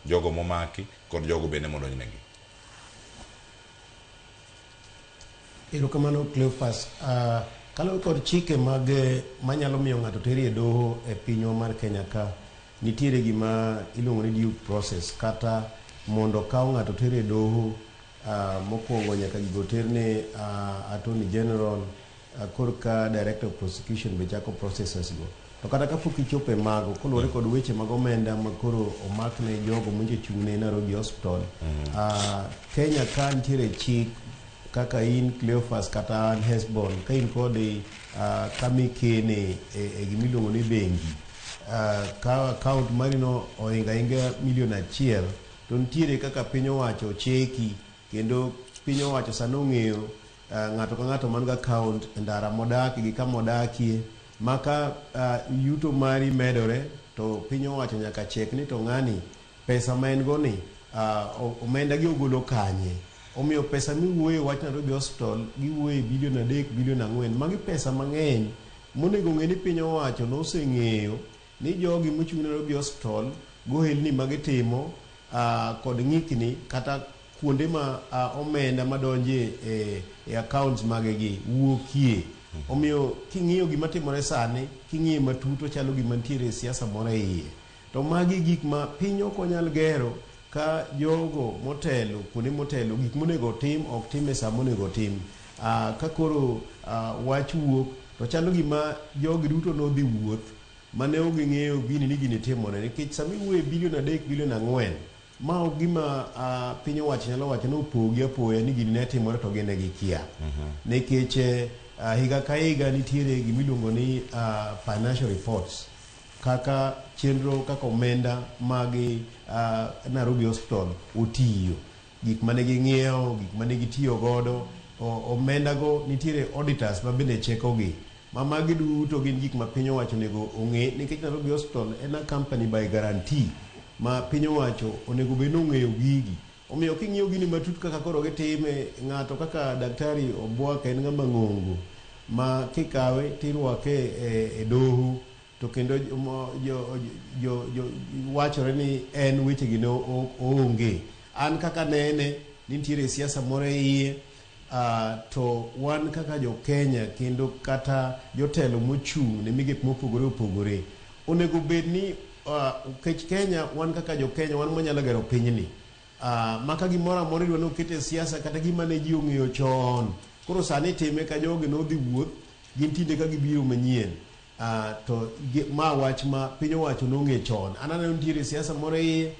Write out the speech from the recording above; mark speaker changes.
Speaker 1: Jogo momaki kod jogo bende modonjnegi.
Speaker 2: Erokamano Cleophas. Kaluwore kod chike mag manyalo miyo ng'ato teri e doho e pinywa mar Kenya ka, nitiere gima iluongo ni due process kata mondo okaw ng'ato ter e doho, mokwongo nyaka gigo terne Attorney General, korka Director of Prosecution be chako processes go. To kata kapok ichopo e mago, koluwore kod weche mag omenda ma koro omakne jogo monjo chung' ne Nairobi Hospital, Kenya ka nitiere chik kaka in Cleophas kata an Hesbon, ka in kod kama ikene e gimiluongo ni bengi, ka account mari no ohingo ahinga milion 1, to nitiere kaka piny owacho cheki kendo piny owacho sani ong'eyo ng'ato ka ng'ato man gi account e ndara modakie gi kama odakie, ma ka yuto mari medore to piny owacho nyaka chek ni to ng'ani pesa ma en go ni omenda gi ogolo kanye. Omiyo pesa miwuoye wach Nairobi Hospital giwuoye bilion 3, bilion 4, magi pesa mang'eny monego ng'e ni piny owacho noseng'eyo ni jogi mochung' ne Nairobi Hospital gohelni magitimo kod ng'ikni kata kuonde ma omenda madonje e accounts magegi wuokie. Omiyo king'iyo gima timore sani, king'iye matut, ochalo gima nitiere siasa moro e iye. To magi gik ma piny ok onyal gero ka jogo motelo kuonde motelo gik monego otim ok tim e sa monego otim. Ka koro wach wuok to chalo gima jogi duto nodhi wuoth mane ok ging'eyo gini ni gini timore, nikech sama iwuoyo e bilion 3, bilion 4, ma ok gima piny owacho nyalo wacho ni opogi apoya ni gini ne timore to gin ne gikia, nikech higa ka higa nitiere gimiluongo ni financial reports kaka chenro kaka omenda mag Nairobi Hospital otiyo, gik mane ging'iewo, gik mane gitiyo godo, omenda go nitiere auditors ma bende cheko gi. Ma magi duto gin gik ma piny owacho onego ong'e, nikech Nairobi Hospital en a company by guarantee ma piny owacho onego bed ni ong'eyo gigi. Omiyo king'iyo gini matut kaka koro gitime, ng'ato kaka Daktari Obwaka en ng'ama ng'ongo ma kikawe tirwake e doho to kendo jo wachore ni en wechegi ne oonge. An kaka nene nitiere siasa moro e iye, to wan kaka jo Kenya kendo kata jotelo mochung' ne migepe mopogore opogore onego bed ni kech Kenya, wan kaka jo Kenya wan mwanyalo gero pinyni, maka gimoro amora idwa ni oket e siasa kata gima ne ji ong'eyo chon koro sani time ka jogi nodhi wuoth gin tinde ka gibiro manyien, to ma wach ma piny owacho nong'e chon. An aneno nitiere siasa moro e iye.